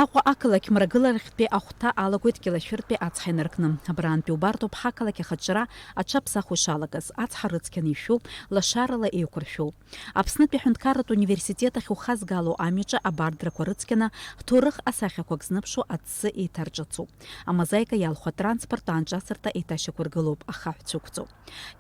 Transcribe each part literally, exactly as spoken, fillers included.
Аҟәа ақалақь мрагыларахьтәи ахәҭа алагоит Кьалашәыртәи ацҳа инаркны. Абрантәи убартоуп ҳақалақь ахаҿра аҽаԥсахуа ишалагаз, ацҳа рыцқьаны ишәуп, лашарала еиқәыршәоуп. Аԥснытәи аҳәынҭқарратә университет ахь ухазгало амҩаҿы абардрақәа рыцқьаны ҳҭоурых асахьақәак зныбшо аҭӡы еиҭарҿыцуп. Амозаика иалху атранспорттә аанҿасырҭа еиҭашьақәыргылоуп, ахаҳә цәықәҵоуп.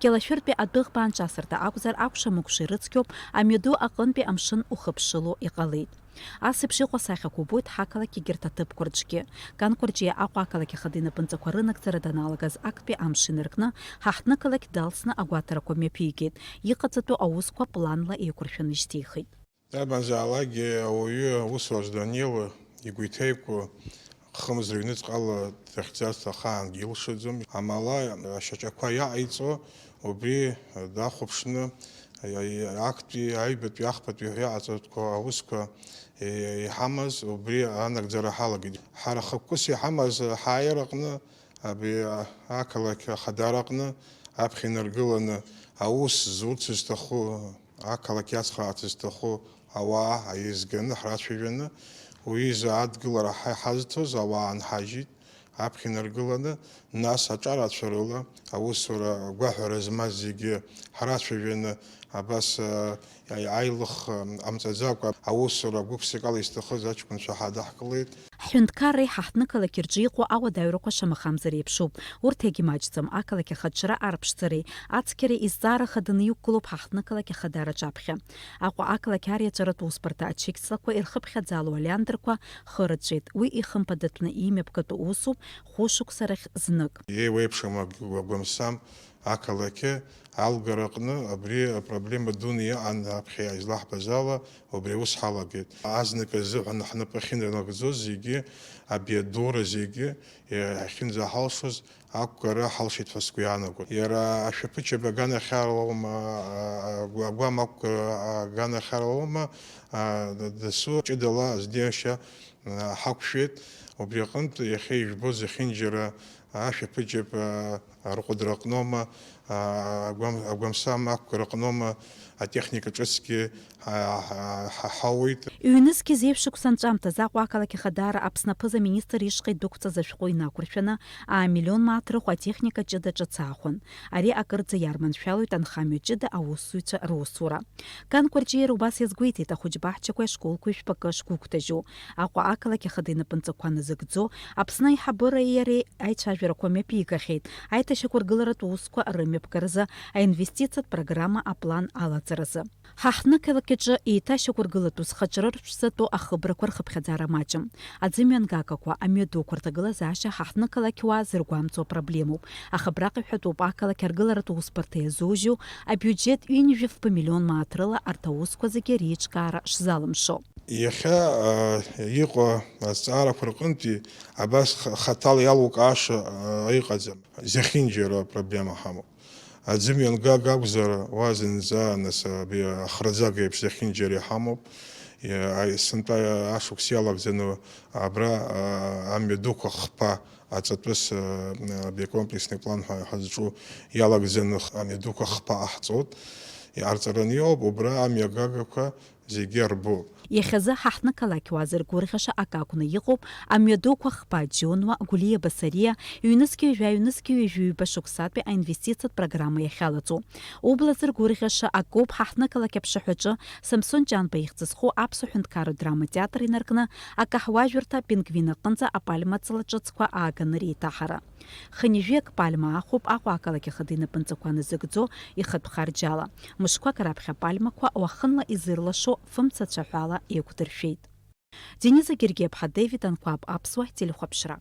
Кьалашәыртәи адәыӷба аанҿасырҭа акәзар, акәша-мыкәша ирыцқьоуп, амҩаду аҟынтәи амшын ухыԥшыло иҟалеит. Ас еиԥш иҟоу асахьақәа убоит ҳақалақь егьырҭ аҭыԥқәа рҿгьы. Канкәарҷиа Аҟәа ақалақь ахада инапынҵақәа рынагӡара даналагаз актәи амш инаркны, ҳаҳҭнықалақь далсны агәаҭарақәа мҩаԥигеит, иҟаҵатәу аусқәа планла еиқәыршәаны ишьҭихит. Иарбанзаалакгьы ауаҩы аусураҿ даннеиуа, игәы иҭеикуа, хымз рыҩныҵҟала дахьцарц ахаангьы илшаӡом. Амала, ашьаҿақәа иаҟаиҵо, убри дахәаԥшны, актәи, аҩбатәи, ахԥатәи ҳәа иҟаҵатәқәа аусқәа иҳамаз, убри анагӡара ҳалагеит. Ҳара хықәкыс иҳамаз ҳааир аҟны, абри ақалақь ахадара аҟны аԥхьа инаргыланы аус зурц зҭаху, ақалақь иацхраарц зҭаху ауаа еизганы ҳрацәажәаны, уи изы адгылара ҳа иҳазҭоз ауаа нҳажьит аԥхьа инаргыланы, нас аҿарацәа рыла аусура гәаҳәара змаз зегьы ҳрацәажәаны, абас, а, аи-, аилых, а, ҟамҵаӡакәа аусура гәык-ԥсыкала изҭахыз аҷкәынцәа ҳадаҳкылеит. Ҳҳәынҭқарреи ҳаҳҭнықалақь рҿы иҟоу ауадаҩрақәа шамахамзар еиԥшуп. Урҭ иагьмаҷӡам, ақалақь ахаҿра арԥшӡареи ацқьареи изҵаара хаданы иқәгылоуп ҳаҳҭнықалақь ахадара аҿаԥхьа. Аҟәа ақалақь ариаҵәаратә усбарҭа ачықьҵлақәа ирхыԥхьаӡало алиандрқәа хырҵәеит. Уи ихымԥадатәны имҩаԥгатәу усуп, хәышықәса рахь знык. Еиуеиԥшым агәамсам ақалақьы алгара аҟны абри апроблема дуны иҟан аԥхьа излаҳбаз ала, убри аус ҳалагеит. Азнык азыҳәан ҳнапы ахьынанагӡоз зегьы, абиадура зегьы, иахьынӡаҳалшоз ақәгара ҳалшеит ҳәа сгәы иаанагоит. Иара ашәаԥыџьаԥ аганахьала аума, а, а, агәам ақәгара аганахьала аума, а, д-, дасу ҷыдала азнеишьа, а, ҳақәшәеит. Убри аҟынтә иахьа ижәбо зехьынџьара ашәаԥыџьаԥ, а, арҟәыдра аҟноума, а, агәам-, агәамсам ақәгара аҟноума, атехника ҿыцгьы ҳа-, ҳа-, ҳаҳауеит. Ҩнызқьи зеижә шықәса анҵәамҭаз Аҟәа ақалақь ахадаара Аԥсны аԥыза-министр ишҟа идәықәҵаз ашәҟәы инақәыршәаны, аа миллион мааҭ рыхә атехника ҷыда ҿыц аахәан. Ари акырӡа иарманшәалоит анхамҩа ҷыда аусзуҩцәа русура. Кан Кәарҷиа иара убас иазгәеиҭеит, ахәыҷбаҳчақәеи ашколқәеи жәпакы шгәыгәҭажьу. Аҟәа ақалақь ахада инапынҵақәа назыгӡо, Аԥсны аиҳабыреи иареи аицәажәарақәа мҩаԥигахьеит, аиҭашьақәыргыларатә усқәа рымҩаԥгаразы, аинвестициатә программа аплан алаҵаразы. Ҳаҳҭнықалақь аҿы еиҭашьақәыргылатәу зхаҿра рыԥшӡатәу ахыбрақәа рхыԥхьаӡара маҷым. Аӡымҩангагақәа, амҩадуқәа рҭагылазаашьа ҳаҳҭнықалақьуаа зыргәамҵуа проблемоуп, аха абраҟа иҳәатәуп ақалақь аргыларатә усбарҭа иазужьу абиуџьет ҩынҩажәи фба миллион мааҭ рыла арҭ аусқәа зегьы реиҿкаара шзалымшо. Иахьа, а, иҟоу азҵаарақәа рҟынтәи абас х-, хаҭала иалукааша, а, иҟаӡам. Зехьынџьара апроблема ҳамоуп. Аӡымҩангага акәзар, уа зынӡа, нас, абри ахраӡага еиԥш зехьынџьара иҳамоуп. Иа-, аи-, сынтәа ашықәс иалагӡаны абра, а, амҩа дуқәа хԥа аҵатәыс, а, абри акомплексный план ҳәа ҳазҿу иалагӡаны х-, амҩа дуқәа хԥа ҟаҳҵоит. Иҟарҵараны иҟоуп, убра амҩа гагақәа зегьы арбоуп. Иахьазы ҳаҳҭнықалақьуаа зыргәырӷьаша акы акәны иҟоуп, амҩадуқәа хԥа Џьонуа, Гәлиа Басариа, ҩнызқьи жәаҩа, ҩнызқьи ҩажәи ҩба шықәсатәи аинвестициатә программа иахьалаҵо. Убла зыргәырӷьаша акоуп ҳаҳҭнықалақь аԥшаҳәаҿы Самсон Ҷанба ихьӡ зху Аԥсуа ҳәынҭқарратә драматеатр инаркны акаҳуажәырҭа Пингвин аҟынӡа апальма ҵла ҿыцқәа ааганы реиҭаҳара. Хынҩажәи акы пальма аахәоуп Аҟәа ақалақь ахада инапынҵақәа аназыгӡо ихатә харџьала. Мышқәак раԥхьа апальмақәа уахынла изырлашо фымца цәаҳәала еиқәдыршәеит. Дениза Гергиаԥҳа, Девид Анқәаб, Аԥсуа телехәаԥшра.